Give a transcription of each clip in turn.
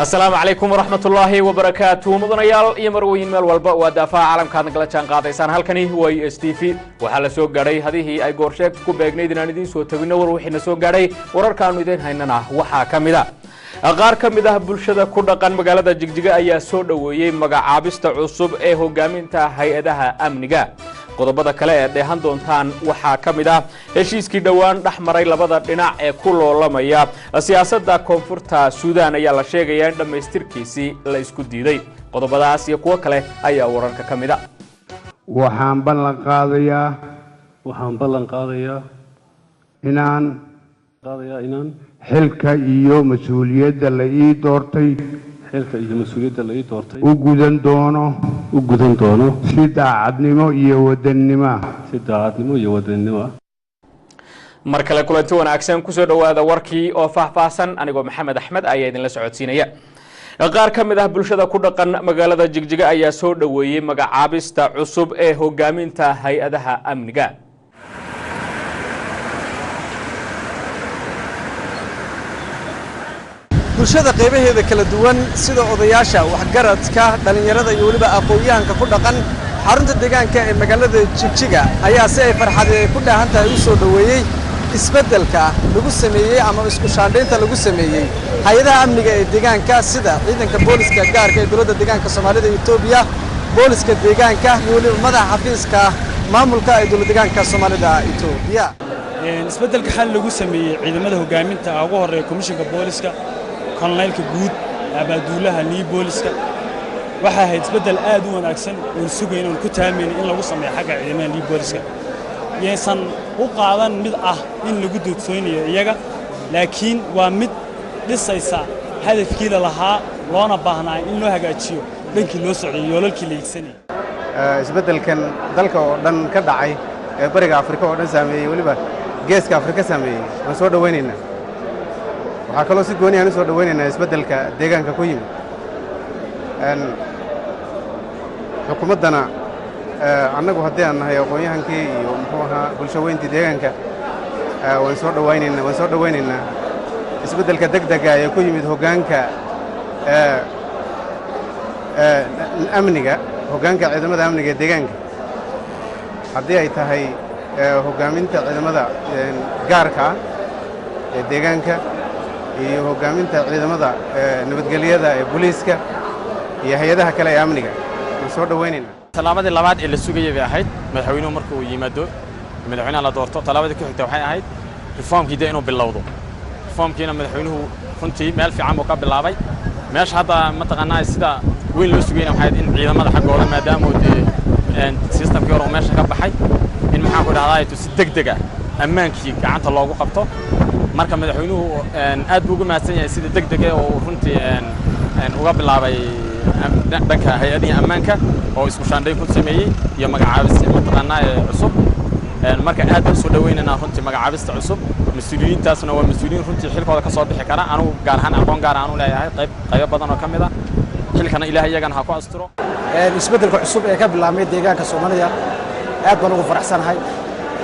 Asalaamu calaykum waraxmatullaahi wabarakaatu, mudanayaal iyo marweyn, meel walba waa daafaha caalamkaad nagala jaan qaadaysaan. Halkani waa S T V. Waxaa la soo gaadhay hadihii ay goorsheegta ku beegnayd inaan idiin soo tagino war wixiina soo gaadhay. Wararkaanu idiin haynana waxaa ka mid a: qaar ka mid ah bulshada ku dhaqan magaalada Jigjiga ayaa soo dhoweeyey magacaabista cusub ee hogaaminta hay-adaha amniga. Qodobada kale ee dheehan doontaan waxaa ka mid ah heshiiskii dhowaan dhex maray labada dhinac ee ku loolamaya siyaasadda Koonfurta Suudaan ayaa la sheegayaa in dhammaystirkiisii la isku diiday. Qodobadaas iyo kuwo kale ayaa wararka ka mid a. Waxaan ballan qaadayaa, waxaan ballan qaadayaa, inaan qaadayaa inaan xilka iyo mas-uuliyadda la ii doortay, xilka iyo mas-uuliyadda la ii doortay, u gudan doono, u gudan doono si daacadnimo iyo wadannimo ah, si daacadnimo iyo wadannimo ah. Mar kale kulanti wanaagsan, kusoo dhowaada warkii oo faahfaahsan. Anigoo Maxamed Axmed ayaa idinla socodsiinaya. Qaar ka mid ah bulshada ku dhaqan magaalada Jigjiga ayaa soo dhoweeyey magacaabista cusub ee hogaaminta hay-adaha amniga. Bulshada qaybaheeda kala duwan sida odayaasha, waxgaradka, dhallinyarada iyo weliba aqoon-yahanka ku dhaqan xarunta deegaanka ee magaalada Jigjiga ayaa si ay farxadi ay ku dhaahan tahay u soo dhoweeyey isbeddelka lagu sameeyey ama isku shaandhaynta lagu sameeyey hay-adaha amniga ee deegaanka, sida ciidanka booliska gaarka ee dowladda deegaanka Soomaalida Etoobiya, booliska deegaanka iyo weliba madaxa xafiiska maamulka ee dowladda deegaanka Soomaalida Etoobiya. Isbeddelka xal lagu sameeyey ciidamada hogaaminta ah, ugu horreeya komishinka booliska, koloneylka guud, abaaduulaha nii booliska, waxay ahayd isbeddel aad u wanaagsan oon sugayn oon ku taamayna in lagu sameeyo xagga ciidamada nii booliska. Yaysan u qaadan mid ah in lagu doodsooynayo iyaga, laakiin waa mid dhisaysa hadafkii la lahaa loona baahnaa in loo hagaajiyo dhankii loo socday, yoolalkii la hiigsanayay. Isbeddelkan dalka oo dhan ka dhacay ee Bariga Afrika oo dhan saameeyey, weliba Geeska Afrika saameeyey, waan soo dhowaynaynaa. Waxaa kaloo si gooni aan u soo dhowaynaynaa isbeddelka deegaanka ku yimid. Xukuumaddana annagu haddii aan nahay aqoon-yahankii iyo muxuu ahaa bulsho weyntii deegaanka, waan soo dhowaynaynaa, waan soo dhowaynaynaa isbeddelka degdega ee ku yimid hoggaanka amniga, hoggaanka ciidamada amniga ee deegaanka, haddii ay tahay hoggaaminta ciidamada gaarka ah ee deegaanka iyo hoggaaminta ciidamada nabadgelyada ee booliiska iyo hay-adaha kale ee amniga, waan soo dhowaynaynaa. Tallaabadii labaad ee la sugayay bay ahayd madaxweynuhu marka uu yimaado, madaxweynaha la doorto, tallaabadii ku xigta waxay ahayd reformkii dee inuu bilowdo. Reformkiina madaxweynuhu runtii meel fiican buu ka bilaabay. Meesha hadda mataqaanaa sida weyn loo sugayna waxay ahayd in ciidamada xaggooda, maadaama uu dee systemkii hore uu meesha ka baxay, in maxaan ku dhahdaa si deg deg ah ammaankii gacanta loogu qabto. Marka madaxweynuhu aad buu ugu mahadsan yahay sida deg deg ah oo uu runtii uga bilaabay dhanka hay-adihii ammaanka oo isku shaandhay ku sameeyey iyo magacaabis mataqaanaa ee cusub. Marka aad baan soo dhaweynaynaa runtii magacaabista cusub. Mas-uuliyiintaasna waa mas-uuliyiin runtii xilkooda ka soo bixi kara. Anugu gaar ahaan aqoon gaar aan u leeyahay qayb qaybo badan oo ka mid ah xilkana, Ilaah iyagana ha ku asturo. Isbeddelka cusub ee ka bilaabmay deegaanka Soomaalida aad baan ugu faraxsanahay,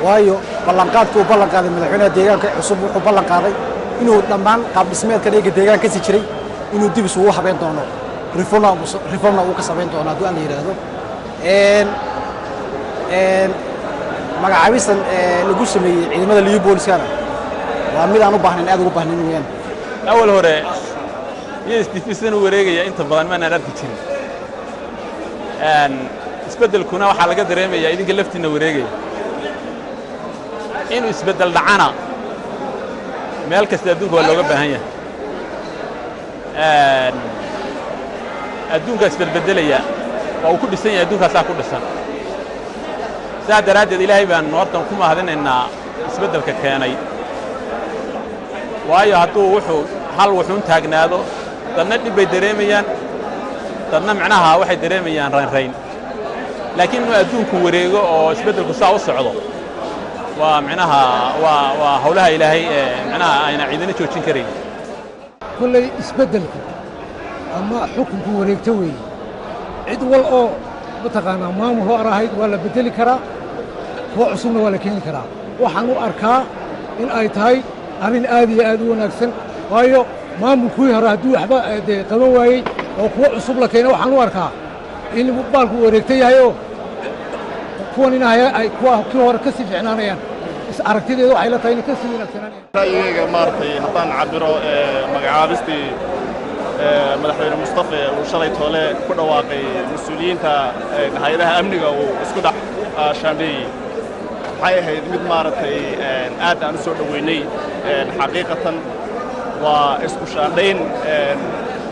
waayo ballanqaadkii uu ballan qaaday madaxweynaha deegaanka cusub, wuxuu ballan qaaday inuu dhammaan qaab dhismeedka dheega deegaanka kasi jiray inuu dib isugu habeyn doono, reformna uu ka samayn doono hadduu aan la yidhaahdo. Magacaabistan lagu sameeyey ciidamada liyu booliskana waa mid aan u baahnayn, aad ugu baahnayn weeyaan. Awal hore iyo sidan u wareegaya inta badan maanaan arki jirin. Isbeddelkuna waxaa laga dareemayaa idinka laftiinna wareegaya. Inuu isbeddel dhacana meel kasta adduunka waa looga baahan yahay. Adduunkaa isbedbeddelaya, waa uu ku dhisan yahay adduunkaasaa ku dhisan. Sidaa daraaddeed Ilaahay baanu hortan ku mahadinaynaa isbeddelka keenay, waayo hadduu wuxuu hal wuxuun taagnaado, dadna dhib bay dareemayaan, dadna micnaha waxay dareemayaan raynrayn. Laakiin inuu adduunku wareego oo isbeddelku saa u socdo waa micnaha waa howlaha Ilaahay ee micnaha ayna ciidana joojin karayn. Kolley isbeddelku ama xukunku wareegto weeye. Cid wal oo mataqaanaa maamul hor ahayd waa la beddeli karaa, kuwa cusubna waa la keeni karaa. Waxaan u arkaa in ay tahay arrin aad iyo aad u wanaagsan, waayo Maamulkuwii hore hadduu waxba dee qaban waayey oo kuwo cusub la keena, waxaan u arkaa in baalku wareegta yahay oo kuwan in ay kuwa kii hore ka sii fiicnaanayaan. Is aragtideedu waxay la tahay inay ka sii wanaagsanaan. Ra'yigayga maaragtay haddaan cabiro magacaabistii madaxweyne Mustafe uu shalay toole ku dhawaaqay mas-uuliyiinta hay-adaha amniga uu isku dhex shaandheeyey, waxay ahayd mid maaragtay aad aan u soo dhoweynay. Xaqiiqatan waa isku shaandhayn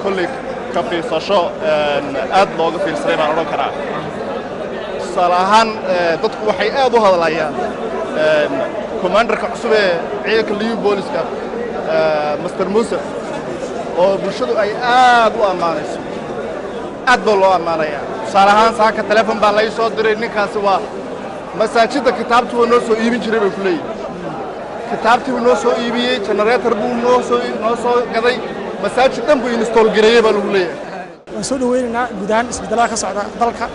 kolley ka fiirsasho aad looga fiirsaday baan odhan karaa. Tusaale ahaan, dadku waxay aad u hadlayaan commanderka cusub ee ciidanka Liyu Booliska, Master Muuse, oo bulshadu ay aad u ammaanayso. Aad baa loo ammaanayaa. Tusaale ahaan, saaka telefon baa lai soo diray, ninkaasi waa masaajidda kitaabtii waa noo soo iibin jiray bay ku leeyihin. Kitaabtii buu noo soo iibiyey, generator buu noo soo gaday, masaajid dhan buu install gareeyey baa lagu leeyahay. Waan soo dhaweynaynaa guud ahaan isbeddellada ka socda dalka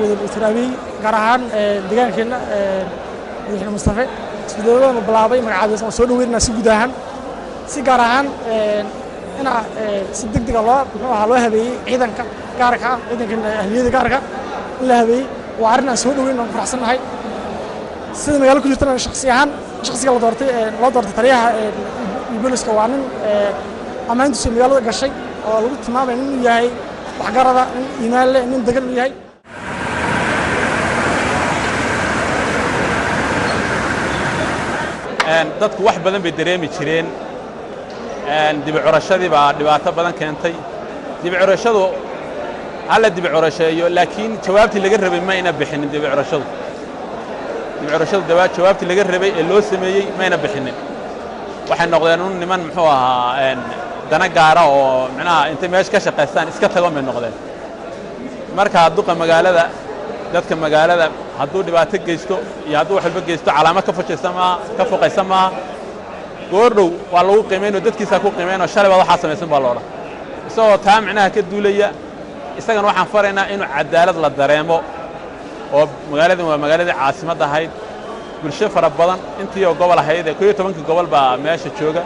wada Dr. Abiy, gaar ahaan deegaankeenna madaxweyne Mustafe. Isbeddelladanu bilaabay magacaabis waan soo dhaweynaynaa si guud ahaan, si gaar ahaan ina si degdega loo muxuu ahaa loo habeeyey ciidanka gaarka ah, ciidanka ahliyada gaarka in la habeeyey waa arrin aan soo dhaweyn, aan ku faraxsannahay. Sida magaalo ku jirtana, shakhsi ahaan shakhsiga la doortay, loo doortay taliyaha booliska, waa nin ammaantiisu magaalada gashay oo lagu tilmaamaya nin uu yahay waxgarada, nin iimaan leh, nin degan uu yahay. Dadku wax badan bay dareemi jireen. Dibicurashadii baa dhibaato badan keentay. Dibicurashadu hala dibicurasheeyo, laakiin jawaabtii laga rabay ma ayna bixinin. Dibicurashadu jawaabtii laga rabay ee loo sameeyey mayna bixinin. Waxay noqdeen un niman muxuu ahaa dana gaara oo micnaha intay meesha ka shaqaystaan iska tagon bay noqdeen. Marka duqa magaalada, dadka magaalada hadduu dhibaato geysto iyo hadduu wax walba geysto, calaamad ka fujaysa maaha, ka foqaysa maaha. Goordhow waa lagu qiimayn oo dadkiisaa ku qiimayn oo shalay baad waxaa samaysan baa loodhan. Isagoo taa micnaha ka duulaya, isagana waxaan faraynaa inuu cadaalad la dareemo oo magaaladan waa magaaladii caasimadda ahayd, bulsho fara badan intii oo gobol ahayd ee 11-kii gobol baa meesha jooga,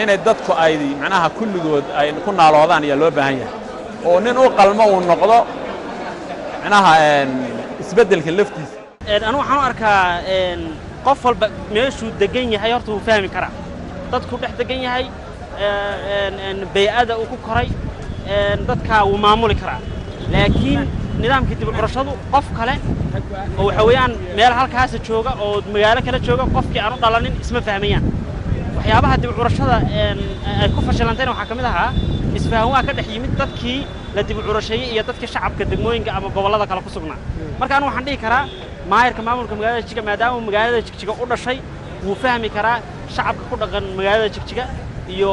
inay dadku ay macnaha kulligood ay ku naaloodaan ayaa loo baahan yahay, oo nin u qalmo uu noqdo macnaha isbeddelka laftiisa. Anu waxaan u arkaa qof walba meeshuu degan yahay horta wuu fahmi karaa, dadku dhex degan yahay, bay'ada uu ku koray, dadkaa wuu maamuli karaa. Laakiin nidaamkii dib u curashadu qof kale oo waxa weeyaan meel halkaasa jooga oo magaalo kale jooga, qofkii aan u dhalanin isma fahmayaan. Waxyaabaha dib u curashada ay ku fashilantayna waxaa ka mid ahaa isfahan waa ka dhex yimid dadkii la dib u curasheeyey iyo dadkii shacabka degmooyinka ama gobollada kale ku sugnaa. Marka anu waxaan dhihi karaa maayarka maamulka magaalada Jigjiga, maadaama uu magaalada Jigjiga u dhashay, wuu fahmi karaa shacabka ku dhaqan magaalada Jigjiga iyo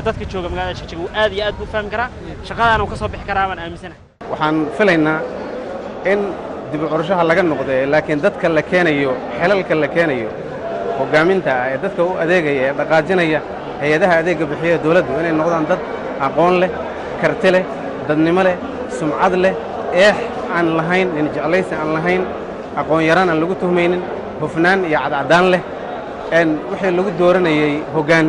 dadka jooga magaalada Jigjiga. Wuu aad iyo aad buu fahmi karaa, shaqadaana uu ka soo bixi karaa baan aaminsanahay. Waxaan filaynaa in dib u curashaha laga noqdee, laakiin dadka la keenayo, xelalka la keenayo, hoggaaminta ah ee dadka u adeegaya ee dhaqaajinaya hay-adaha adeegga bixiya dawladdu inay noqdaan dad aqoon leh, karti leh, dadnimo leh, sumcad leh, eex aan lahayn, nin jeclaysi aan lahayn, aqoon yaraan aan lagu tuhmaynin, hufnaan iyo cadcadaan leh, wixii lagu dooranayey hoggaan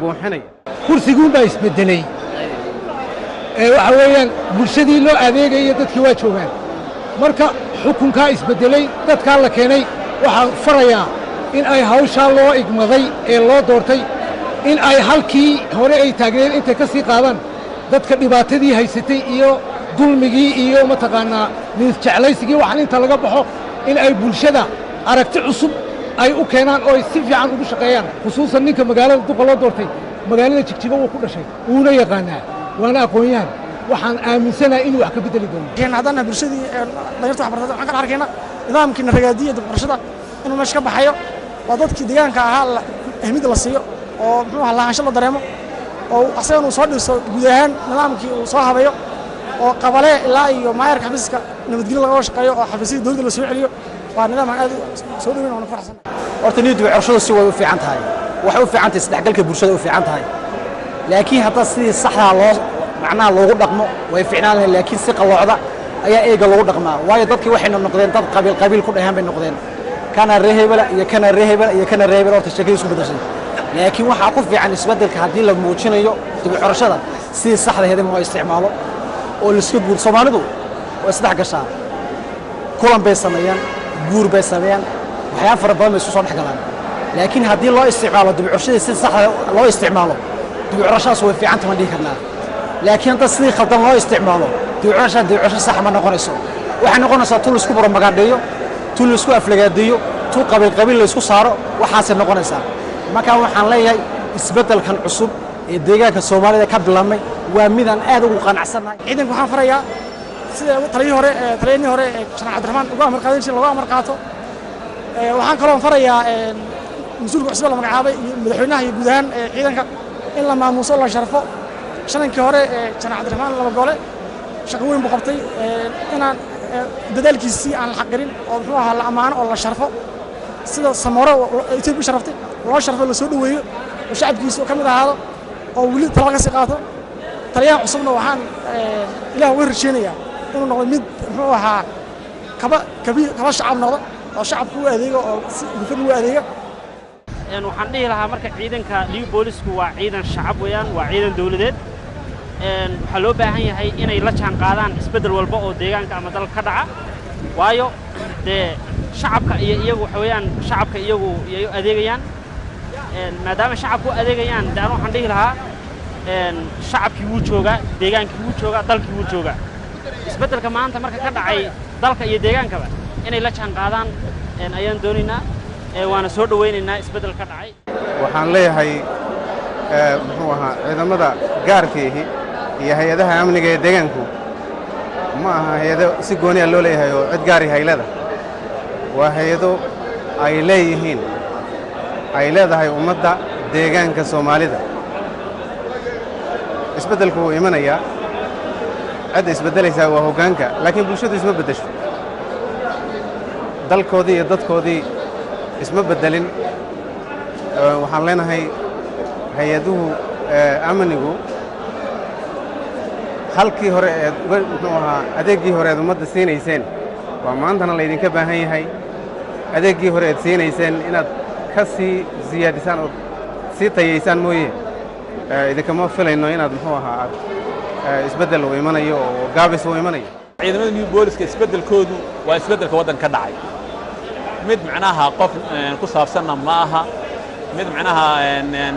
buuxinaya. Kursiguun baa isbeddelay ee waxa weeyaan bulshadii loo adeegaya dadkii waa joogaan. Marka xukunkaa isbeddelay, dadkaa la keenay waxaan farayaa in ay hawshaa loo igmaday ee loo doortay in ay halkii hore ay taagneed intay ka sii qaadaan, dadka dhibaatadii haysatay iyo dulmigii iyo mataqaannaa jeclaysigii waxaan inta laga baxo, in ay bulshada aragti cusub ay u keenaan oo ay si fiican ugu shaqeeyaan. Khusuusan ninka magaalada duqa loo doortay, magaalada Jigjiga wuu ku dhashay, wuuna yaqaanaa, waana aqoon-yahan. Waxaan aaminsanahay inuu wax ka beddeli doono. Haddana bulshadii dhalinyarta wax bartay waxaan kala arkaynaa nidaamkiina ragaadiya dib curashada inuu meesha ka baxayo, waa dadkii deegaanka ahaa ahmiyadda la siiyo oo muxuu ahaa lahaansho la dareemo, oo asagana uu soo dhiso guud ahaan nidaamkii uu soo habayo oo qabale ilaa iyo maayarka xafiiska nabadgelyo laga shaqeeyo oo xafiisyada dowladda la soo celiyo. Waa nidaam aan aad soo dhaweyn oona ku faraxsan. Horta niyo dib curashadu si way u fiican tahay, waxay u fiican tahay isdhexgalka bulshada u fiican tahay, laakiin hadda sidii saxdaa loo macnaha loogu dhaqmo way fiicnaan lahayd, laakiin si qalloocda ayaa eega loogu dhaqmaa. Waayo dadkii waxayna noqdeen dad qabiil qabiil ku dhahaan bay noqdeen, kana ree hebela iyo kana ree hebela iyo kana ree hebela. Horta sheekadii isku beddeshay, Laakiin waxaa ku fiican isbeddelka haddii la muujinayo dib u curashada sidii saxda ahayd in loo isticmaalo oo laiska guur. Soomaalidu waa isdhex gashaa, kulan bay sameeyaan, guur bay sameeyaan, waxyaaba fara badan bay isku soo dhex galaan. Laakiin haddii loo isticmaalo dib u curashadii si saxda loo isticmaalo, dib u curashadaas way fiican taman dhihi karnaa. Laakiin hadda sidii khaldan loo isticmaalo dib u curashada, dib u curasho sax ma noqonayso. Waxay noqonaysaa tu laisku boromagaadheeyo, tu laisku aflagaadeeyo, tu qabiil qabiil laisku saaro, waxaasay noqonaysaa. Markaa waxaan leeyahay isbeddelkan cusub ee deegaanka Soomaalida ka bilaabmay waa midaan aad ugu qanacsannahay. Ciidanka waxaan farayaa sida taliyihii hore, taliyihii hore Sharci Cabdiraxmaan uga amar qaadan jiray looga amar qaato. Waxaan kaloo farayaa mas-uulka cusub la magacaabay iyo madaxweynaha iyo guud ahaan ciidanka in la maamuuso, la sharfo. Shanankii hore Sharci Cabdiraxmaan laba gole shaqo weyn buu qabtay, inaan dadaalkiisii aan la xaqirin oo muxuu ahaa la ammaano oo la sharfo, sida Samoro Etoobiya u sharaftay loo sharfo, la soo dhoweeyo oo shacabkiisa ka mid ahaado oo weli tala ka sii qaato. Taliyahan cusubna waxaan Ilaah uga rajeynayaa inuu noqdo mid muxuu ahaa kaba kabi kaba shacab noqdo oo shacabka u adeega oo si hufan ugu adeega. Waxaan dhihi lahaa marka ciidanka liyu boolisku waa ciidan shacab weeyaan, waa ciidan dawladeed. Waxaa loo baahan yahay inay la jaan qaadaan isbeddel walba oo deegaanka ama dalka ka dhaca, waayo dee shacabka iyo iyagu waxa weeyaan shacabka iyagu iyay u adeegayaan. Maadaama shacabku u adeegayaan, dee anu waxaan dhihi lahaa shacabkii wuu joogaa, deegaankii wuu joogaa, dalkii wuu joogaa. Isbeddelka maanta marka ka dhacay dalka iyo deegaankaba inay la jaan qaadaan ayaan doonaynaa, waana soo dhowaynaynaa isbeddel ka dhacay. Waxaan leeyahay muxuu ahaa ciidamada gaarkiihi iyo hay-adaha amniga ee deegaanku ma aha hay-ado si gooniya loo leeyahay oo cid gaari hay leedahay, waa hay-ado ay leeyihiin, ay leedahay ummadda deegaanka Soomaalida. Isbeddelku wuu imanayaa, cidda isbeddelaysaa waa hoggaanka, laakiin bulshadu isma beddesho. Dalkoodii iyo dadkoodii isma beddelin. Waxaan leenahay hay-aduhu amnigu halkii hore eed uga muxuu ahaa adeeggii hore eed ummadda siinayseen waa maantana laydinka baahan yahay. Adeeggii hore eed siinayseen inaad ka sii siyaadisaan oo sii tayaysaan mooye, idinkama filayno inaad muxuu ahaa aad isbeddel uu imanayo oo gaabis uu imanayo. Ciidamada new booliska isbeddelkoodu waa isbeddelka waddanka ka dhacay, mid macnaha qof ku saabsanna ma aha, mid macnaha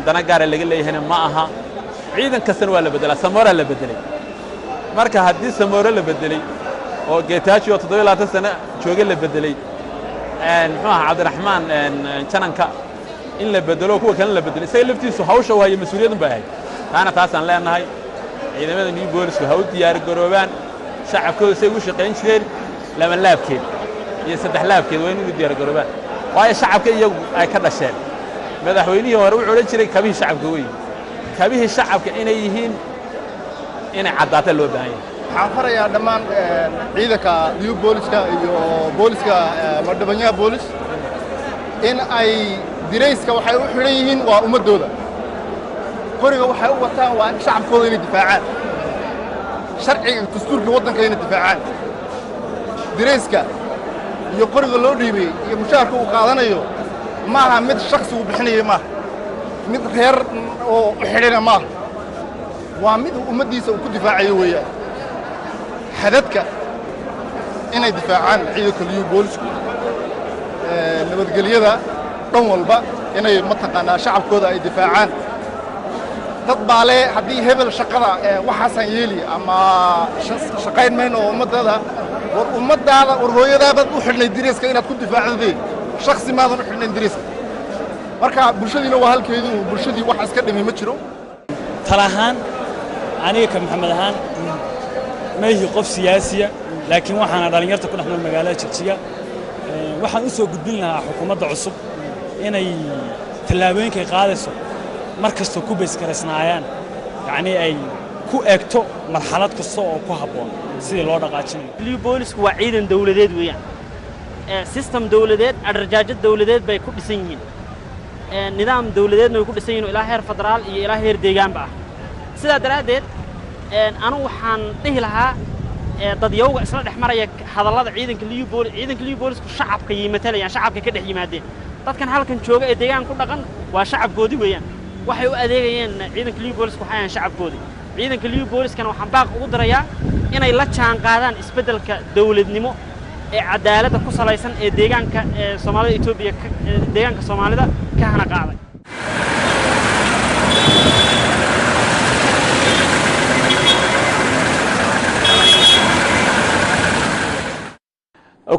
dana gaara laga leeyahayna ma aha. Ciidan kastana waa la beddelaa, Samooraa la beddelay. Marka haddii Samoore la beddelay oo Geetaaji oo 27 sano jooge la beddelay, muxuu ahaa Cabdiraxmaan jananka in la beddelo kuwa kalena la beddelo, isaga laftiisu hawsha waayo mas-uuliyadun bay ahayd. Taana taasaan leenahay ciidamada new boolisku ha u diyaar garoobaan shacabkooda say ugu shaqayn jireen laba laabkeed iyo saddex laabkeed waa in ugu diyaar garoobaan, waayo shacabka iyagu ay ka dhasheen. Madaxweynihii hore wuxuu odhan jiray kabihii shacabka wey, kabihii shacabka inay yihiin inay caddaata loo baahan yahay. Waxaan farayaa dhammaan ciidanka new booliska iyo booliska madhabanyaha boolis in ay dirayska waxay u xidhan yihiin waa ummaddooda, qoriga waxay u wataan waa shacabkooda inay difaacaan, sharciga dastuurka waddanka inay difaacaan. Dirayska iyo qoriga loo dhiibay iyo mushaharka uu qaadanayo ma aha mid shakhsigu bixinayo, maaha mid reer oo u xidhana maaha, waa mid uu ummaddiisa uu ku difaacayo weeyaan. Xadadka inay difaacaan ciidanka liyu boolisku, nabadgelyada dhan walba inay mataqaanaa shacabkooda ay difaacaan. Dad baa le haddii hebel shaqada waxaasaan yeeli ama shaqayn mayno oo ummaddada, war ummaddaada, war hooyadaabaad u xidhnay diriiska inaad ku difaacdadee, shaksi maadan u xidhnayn diriiska. Marka bulshadiina waa halkeedii, bulshadii wax iska dhimi ma jiro. Tal ahaan aniga ka Maxamed ahaan ma ihi qof siyaasiya, laakiin waxaana dhallinyarta ku dhex nool magaalada Jigjiga. Waxaan u soo gudbin lahaa xukuumadda cusub inay tallaabooyinkay qaadayso mar kastoo ku baysgaraysnaayaan, yacnii ay ku eegto marxalad kasta oo ku habboon sidii loo dhaqaajinayo. Liyu boolisku waa ciidan dawladeed weeyaan, system dawladeed, adarjaajo dawladeed bay ku dhisan yihiin, nidaam dawladeedna way ku dhisan yihin oo ilaa heer federaal iyo ilaa heer deegaanba ah. Sidaa daraaddeed anugu waxaan dhihi lahaa dadyawga isla dhex maraya hadallada ciidanka liyu boolis, ciidanka liyu boolisku shacabka yay matalayaan, shacabka ka dhex yimaadeen. Dadkan halkan jooga ee deegaan ku dhaqan waa shacabkoodii weeyaan. Waxay u adeegayeen ciidanka liyu booliska waxay ahayn shacabkoodii. Ciidanka liyu booliskana waxaan baaq ugu darayaa inay la jaan qaadaan isbeddelka dawladnimo ee cadaaladda ku salaysan ee deegaanka Soomaalida Itoobiya, deegaanka Soomaalida ka hana qaaday.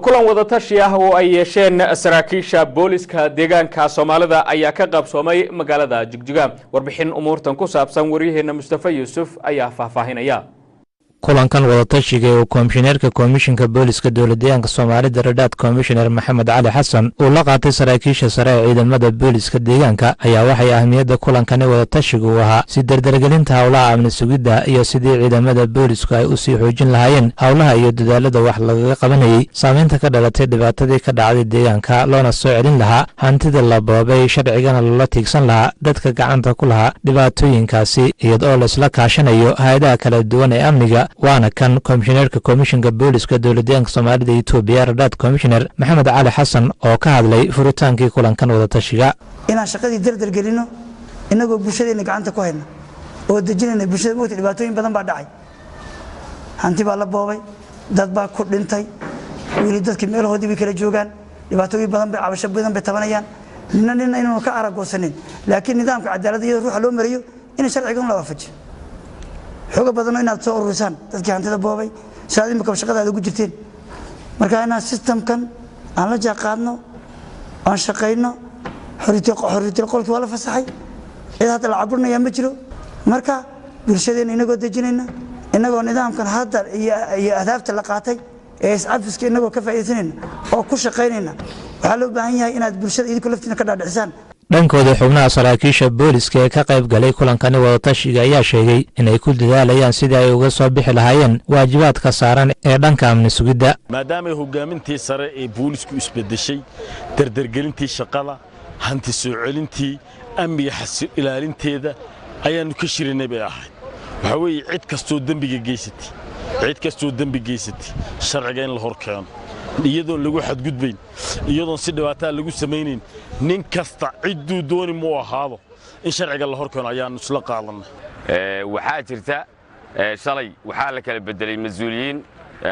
Kulan wadatashi ah oo ay yeesheen saraakiisha booliska deegaanka Soomaalida ayaa ka qabsoomay magaalada Jigjiga. Warbixin umuurtan ku saabsan waryaheena Mustafa Yuusuf ayaa faahfaahinaya. Kulankan wadatashiga ee uu komishineerka komishinka booliska dowladdeegaanka Soomaalida Radhaad Komishinar Maxamed Cali Xasan uu la qaatay saraakiisha sare ee ciidamada booliska deegaanka ayaa waxay ahmiyadda kulankani wadatashiga u ahaa si dardargelinta howlaha amni sugidda iyo sidii ciidamada boolisku ay u sii xoojin lahaayeen howlaha iyo dadaalada wax lagaga qabanayey saamaynta ka dhalatay dhibaatadii ka dhacday deegaanka, loona soo celin lahaa hantida la boobay, sharcigana loola tiigsan lahaa dadka gacanta ku lahaa dhibaatooyinkaasi, iyadoo laisla kaashanayo hay-adaha kala duwan ee amniga. Waana kan komishineerka komishinka booliska dowladdeegaanka Soomaalida Itoobiya Radhaad Komishinar Maxamed Cali Xasan oo ka hadlay furitaankii kulankan wadatashiga. Inaan shaqadii dardar gelino innagoo bulshadeenna gacanta ku hayna oo dejinayna bulshada. Mogta dhibaatooyin badan baa dhacay, hanti baa la boobay, dad baa ku dhintay, weli dadkii meelahoodii bay kala joogaan, dhibaatooyin badan bay, cabasho badan bay tabanayaan. Nina nina inaanu ka aragoosanin, laakiin nidaamka cadaaladda iyadoo ruuxa loo mariyo in sharcigan la waafajiyo. Xooga badanoo inaad soo ururisaan dadkii hantida boobay si aad imika shaqada aad ugu jirteen. Marka inaan systemkan aan la jaanqaadno, aan shaqayno. Xorriyatul qolkii waa la fasaxay, cid hadda la caburinayaa ma jiro. Marka bulshadeena inagoo dejinayna, inagoo nidaamkan hadda iyo ahdaafta la qaatay ee iscafiska inagoo ka faa'iidaysanayna oo ku shaqaynayna, waxaa loo baahan yahay inaad bulshada idinku laftiina ka dhaadhicisaan. Dhankooda xubnaha saraakiisha booliska ee ka qayb galay kulankani wadatashiga ayaa sheegay inay ku dadaalayaan sidii ay uga soo bixi lahaayeen waajibaadka saaran ee dhanka amni sugidda. Maadaamay hogaamintii sare ee boolisku isbeddeshay, dardargelintii shaqada, hanti soo celintii, amniga xasil ilaalinteeda ayaannu ka shirinay bay ahayd. Waxaa weeye cid kastoo dembiga geysatay, cid kastoo dembi geysatay sharciga in la hor keeno, iyadoon lagu xadgudbayn, iyadoon si dhibaataa lagu samaynayn. Nin kasta cidduu dooni muu ahaado in sharciga la hor keeno ayaannu isla qaadannay. Waxaa jirta shalay waxaa la kala bedelay mas-uuliyiin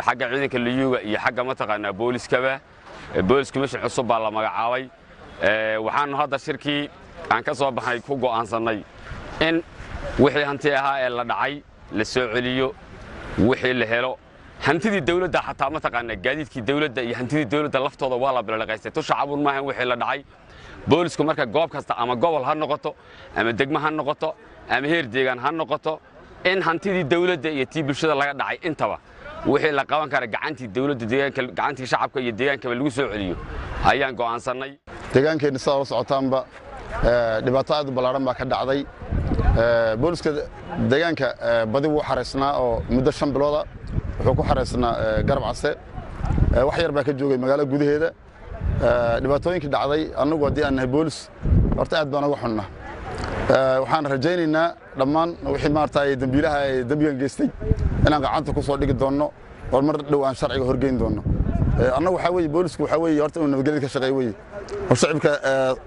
xagga ciidanka liyuuga iyo xagga mataqaanaa booliskaba. Boolis commission cusub baa la magacaabay. Waxaannu hadda shirkii aan ka soo baxnay ku go'aansannay in wixii hanti ahaa ee la dhacay la soo celiyo, wixii la helo hantidii dawladda, xataa mataqaanaa gaadiidkii dawladda iyo hantidii dawladda laftooda waa la bilaqaystay. Tu shacabun maahan wixii la dhacay. Boolisku marka goob kasta, ama gobol ha noqoto ama degmo ha noqoto ama heer deegaan ha noqoto, in hantidii dawladda iyo tii bulshada laga dhacay intaba wixii la qaban kara gacantii dawladda deegaanka, gacantii shacabka iyo deegaankaba lagu soo celiyo ayaan go'aansannay. Deegaankeenna sidaa ula socotaanba dhibaato aad u ballaaran baa ka dhacday. Booliska deegaanka badi wuu xaraysnaa oo muddo 5 bilooda wuxuu ku xaraysnaa Garab Case, wax yar baa ka joogay magaalada gudaheeda. Dhibaatooyinkii dhacday annagu haddii aan nahay boolis horta aad baan uga xunnaa. Waxaan rajaynaynaa dhammaan wixii maaragtay dembiilaha ee dembigan geystay inaan gacanta ku soo dhigi doonno oo mar dhow aan sharciga horgeyn doonno. Annagu waxaa weeye boolisku waxaa weeye horta inuu nabadgelyada ka shaqeeyo weeye, oo shacibka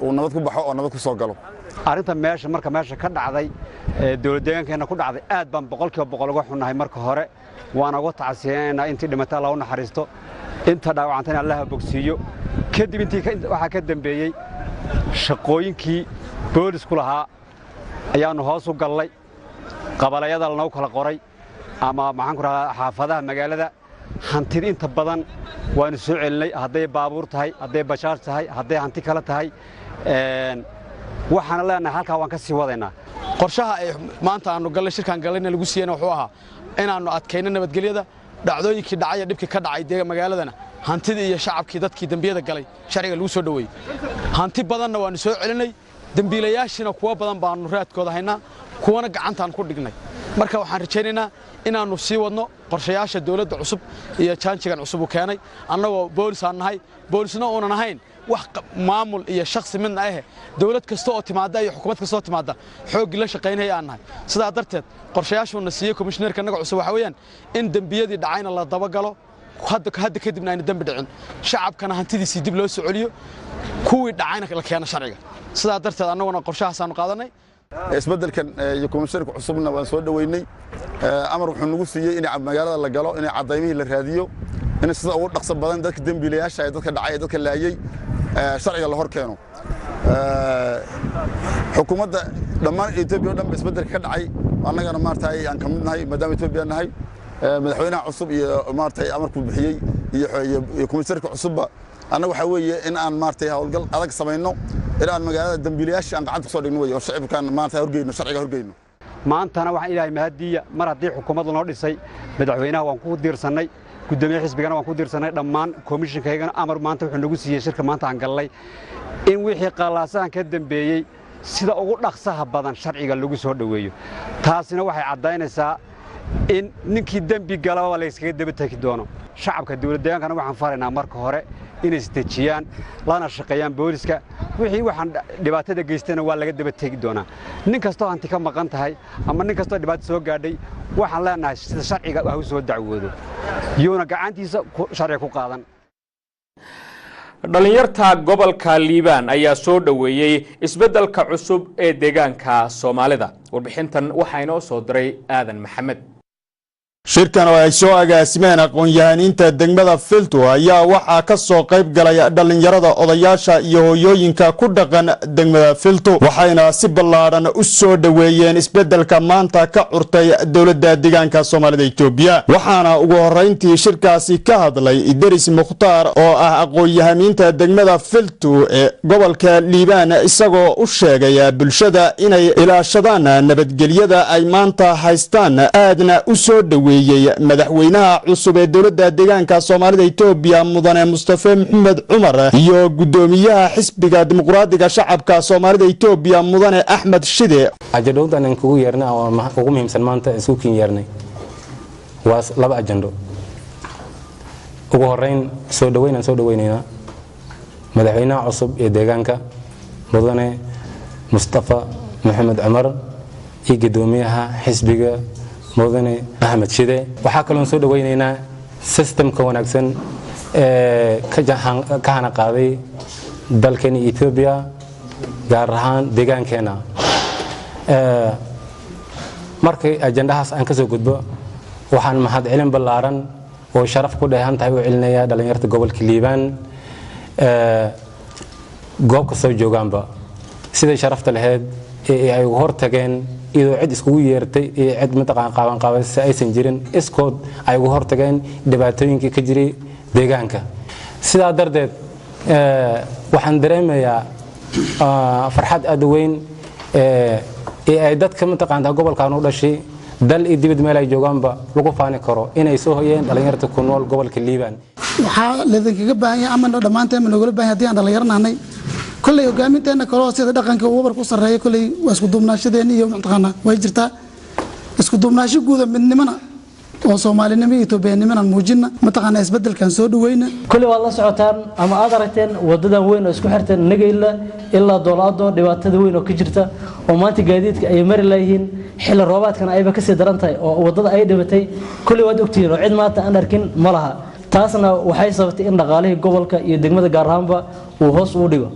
uu nabad ku baxo oo nabad ku soo galo. Arrinta meesha marka meesha ka dhacday dowlad deegaankeenna ku dhacday aad baan 100% uga xunnahay. Marka hore waana uga tacsiyanaynaa intii dhimatay Allah u naxariisto, inta dhaawacantayna Allah bogsiiyo. Kadib intii waxaa ka dambeeyey shaqooyinkii boolisku lahaa ayaannu hoos u gallay, qabalayada lanoo kala qoray ama maxaan ku rahdaa xaafadaha magaalada. Hantida inta badan waannu soo celinay, hadday baabuur tahay, hadday bashaar tahay, hadday hanti kale tahay. Waxaana leenahay halkaa waan ka sii wadaynaa. Qorshaha ay maanta aanu gallay shirkaan gallayna lagu siiyana wuxuu ahaa inaannu adkayno nabadgelyada. Dhacdooyinkii dhacay dhibkii ka dhacay deega magaaladana hantidii iyo shacabkii dadkii dembiyada galay sharciga lagu soo dhoweeyey. Hanti badanna waannu soo celinay, dembiilayaashiina kuwo badan baannu raadkooda haynaa, kuwana gacantaan ku dhignay. Marka waxaan rajaynaynaa inaannu sii wadno qorshayaasha dawladda cusub iyo jaanjigan cusub uu keenay. Annagoo boolis aan nahay, boolisna uunan ahayn wax maamul iyo shakhsi midna ahe, dawlad kasta oo timaadda iyo xukuumad kasta oo timaadda xooggii la shaqaynaya aan nahay. Sidaa darteed qorshayaashuuna siiyey komishineerka annaga cusub waxaa weeyaan in dembiyadii dhacayna la dabagalo, Hadda kadibna ayna dembi dhicin, shacabkana hantidiisii dib loo soo celiyo, kuwii dhacayna la keeno sharciga. Sidaa darteed annaguna qorshahaasaanu qaadanay. Isbeddelkan iyo komishanka cusubna waan soo dhoweynay. Amar wuxuu nagu siiyey in magaalada la galo, in cadaymihii la raadiyo, in sida ugu dhaqso badan dadka dembiilayaasha ee dadka dhacay ee dadka laayay sharciga la hor keeno. Xukuumadda dhammaan Etoobiya oo dhan ba isbeddelka ka dhacay, annagana maaragtay aan ka mid nahay maadaama Etoobiya nahay. Madaxweynaha cusub iyo maaragtay amarkuu bixiyey iyo komisharka cusubba, annaga waxaa weeye in aan maaragtay howlgal adag samayno, in aan magaalada dambiilayaasha aan gacanta kusoo dhigno wey, oo shacibkaan maaragtay horgeyno, sharciga horgeyno. Maantana waxaan Ilaahay mahadiya mar haddii xukuumadda noo dhisay. Madaxweynaha waan ku diirsannay, guddoomiyaha xisbigana waan ku diirsannay, dhammaan komishinkaygana amar maanta wuxuu nagu siiyey shirka maanta aan gallay in wixii qalaasahan ka dambeeyey sida ugu dhaqsaha badan sharciga lagu soo dhoweeyo. Taasina waxay caddaynaysaa in ninkii dembi galaba la iskaga daba tegi doono. Shacabka dowlad deegaankana waxaan faraynaa marka hore inay isdejiyaan, lana shaqeeyaan booliska. Wixii waxaan dhibaatada geystayna waa laga daba tegi doonaa. Nin kastoo hanti ka maqan tahay ama nin kastoo dhibaato soo gaadhay, waxaan leenahay sida sharciga ha u soo dacwoodo, yuuna gacantiisa sharciga ku qaadan. Dhallinyarta gobolka Liibaan ayaa soo dhoweeyey isbeddelka cusub ee deegaanka Soomaalida. Warbixintan waxaa inoo soo diray Aadan Maxamed. Shirkan oo ay soo agaasimeen aqoon-yahaniinta degmada Filtu ayaa waxaa ka soo qayb galay dhallinyarada, odayaasha iyo hooyooyinka ku dhaqan degmada Filtu, waxayna si ballaadhan u soo dhoweeyeen isbeddelka maanta ka curtay dowladda deegaanka Soomaalida Itoobiya. Waxaana ugu horrayntii shirkaasi ka hadlay Idris Mukhtaar oo ah aqoon-yahaniinta degmada Filtu ee gobolka Liibaan, isagoo u sheegay bulshada inay ilaashadaan nabadgelyada ay maanta haystaan, aadna u soo dhoweeyey madaxweynaha cusub ee dowladda deegaanka Soomaalida Itoobiya, mudane Mustafe Maxamed Cumar, iyo guddoomiyaha Xisbiga Dimuqraadiga Shacabka Soomaalida Itoobiya, mudane Axmed Shide. Ajandoodan aan kugu yeernay oo ugu muhiimsan maanta isku kin yeernay waa laba ajando. Ugu horeyn, soo dhoweyn aan soo dhoweynaynaa madaxweynaha cusub ee deegaanka, mudane Mustafa Maxamed Cumar, iyo guddoomiyaha xisbiga, mudane Axmed Shide. Waxaa kaloon soo dhoweynaynaa systemka wanaagsan ee ka hana qaaday dalkeena Etoobiya, gaar ahaan deegaankeena. Markii ajandahaas aan kasoo gudbo, waxaan mahad celin ballaaran oo sharaf ku dheehan tahay u celinayaa dhallinyarta gobolka Liibaan, goob kastoo joogaanba, siday sharafta lahayd ee ay uga hortageen iyadoo cid iskugu yeertay iyo cid mataqaan qaaban qaabaysa aysan jirin, iskood ay uga hortageen dhibaatooyinkii ka jiray deegaanka. Sidaa darteed waxaan dareemayaa farxad aad u weyn ee ay dadka mataqaanta gobolkan u dhashay, dal iyo dibad meel ay joogaanba, lagu faani karo inay soo hoyeen dhallinyarta ku nool gobolka Liibaan. Waxaa laydinkaga baahan yahay ama dhammaanteen ma noogala baahan yahay haddii aan dhallinyaro nahnay, kolley hogaaminteena kaloo sida dhaqanka uu wabarku sarreeya, kolley waa isku duubnaashadeena iyo mataqaanaa way jirtaa isku duubnaasho guuda, midnimona oo Soomaalinimo iyo Etoobiyanimona muujina, mataqaanaa isbeddelkan soo dhaweyna. Kulli waad la socotaan ama aad aragteen wadadan weyn oo isku xirteen Nagayla ilaa Doolaado, dhibaatada weyn oo ka jirta oo maanta gaadiidka ay mari laayihiin, xilli roobaadkana ayba kasii daran tahay oo wadada ay dhibatay. Kulli waad ogtihiin oo cid maanta aan arkin ma laha. Taasna waxay sababtay in dhaqaalihii gobolka iyo degmada gaar ahaanba uu hoos u dhigo.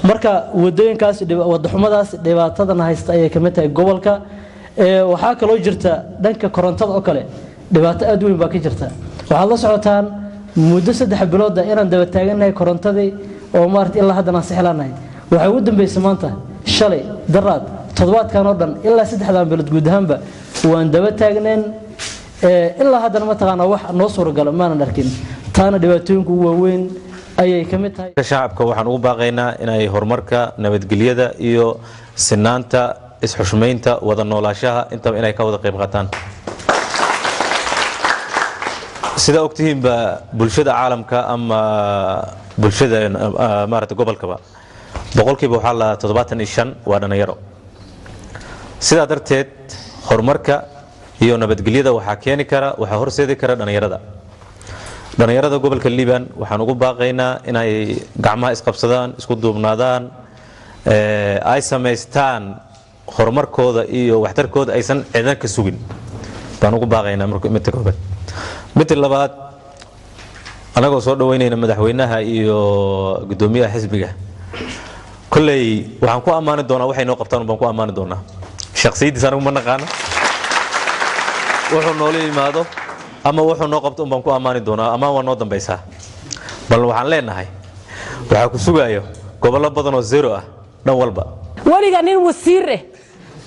Marka wadooyinkaas, wadaxumadaas dhibaatadan haysta ayay kamid tahay gobolka. Waxaa kaloo jirta dhanka korontada oo kale, dhibaato aad weyn baa ka jirta. Waxaad la socotaan muddo 3 bilooda inaan daba taagannahay korontadii oo maarata ilaa haddana aan sixlanahay. Waxaa ugu dambeysay maanta, shalay, daraad, toddobaadkan oo dhan ilaa 3dan bilood guud ahaanba waan daba taagneen, ilaa haddana mataqaanaa wax noo suuragala maanan arkin. Taana dhibaatooyinka ugu waaweyn ayay ka mid tahay. Shacabka waxaan ugu baaqaynaa inay horumarka, nabadgelyada iyo sinaanta, isxushmaynta, wada noolaashaha intaba inay ka wada qayb qaataan. Sidaa ogtihiinba, bulshada caalamka ama bulshada maarata gobolkaba, boqolkiiba waxaa la 75 waa dhalinyaro. Sidaa darteed horumarka iyo nabadgelyada waxaa keeni kara, waxaa horseedi kara dhalinyarada. Dhalinyarada gobolka Liban waxaan ugu baaqaynaa inay gacmaha isqabsadaan, isku duubnaadaan, ay samaystaan horumarkooda iyo waxtarkooda aysan ciidan ka sugin baan ugu baaqaynaa. Marka midda koobaad. Midda labaad, Anagoo soo dhaweynayna madaxweynaha iyo guddoomiyaha xisbiga, kolley waxaan ku ammaani doonaa waxay noo qabtaan baan ku ammaani doonaa. Shakhsiyaddiisa anigu ma naqaano. Wuxuu noola yimaado ama wuxuu noo qabto un baan ku ammaani doonaa. Ammaan waa noo dambaysaa. Bal waxaan leenahay, waxaa ku sugaayo gobollo badan oo zero ah dhan walba. Weliga nin wasiir eh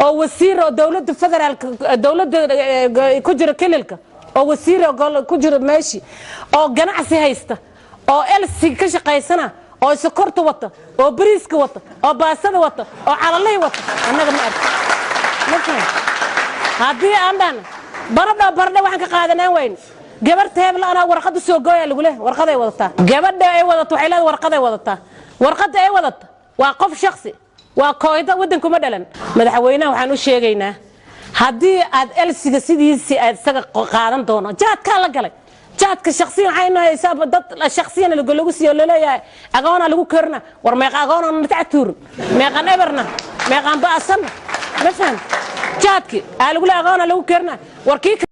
oo wasiir oo dowladda federaalka, dowladda ku jira kililka, oo wasiir oo ku jira meeshii, oo ganacsi haysta, oo elsi ka shaqaysana, oo sokorta wata, oo bariiska wata, oo baasada wata, oo calalay wata, annaga ma ark. Ma fahan haddii aan dhahna baradho, baradho waxaan ka qaadanaan wayne. Gabarta hebla anaa warqad u soo gooya lagu leh, warqaday wadataa. Gabadha ay wadato waxay leedahay warqaday wadataa. Warqadda ay wadata waa qof shakhsi, waa kooyda waddankuma dhalan. Madaxweynaha waxaan u sheegaynaa, haddii aad elsiga sidiisii aad isaga qaadan doono, jaadkaa la galay, jaadka shaksiyan waxaynu haysaa dad shaksiyan lagu siiyo, laleeyahay agoona lagu korna. War meeqa agoona natactuurin, meeqan eberna, meeqan ba'sanna? Ma faham, jaadki aa lagu le agoona lagu korna. War kii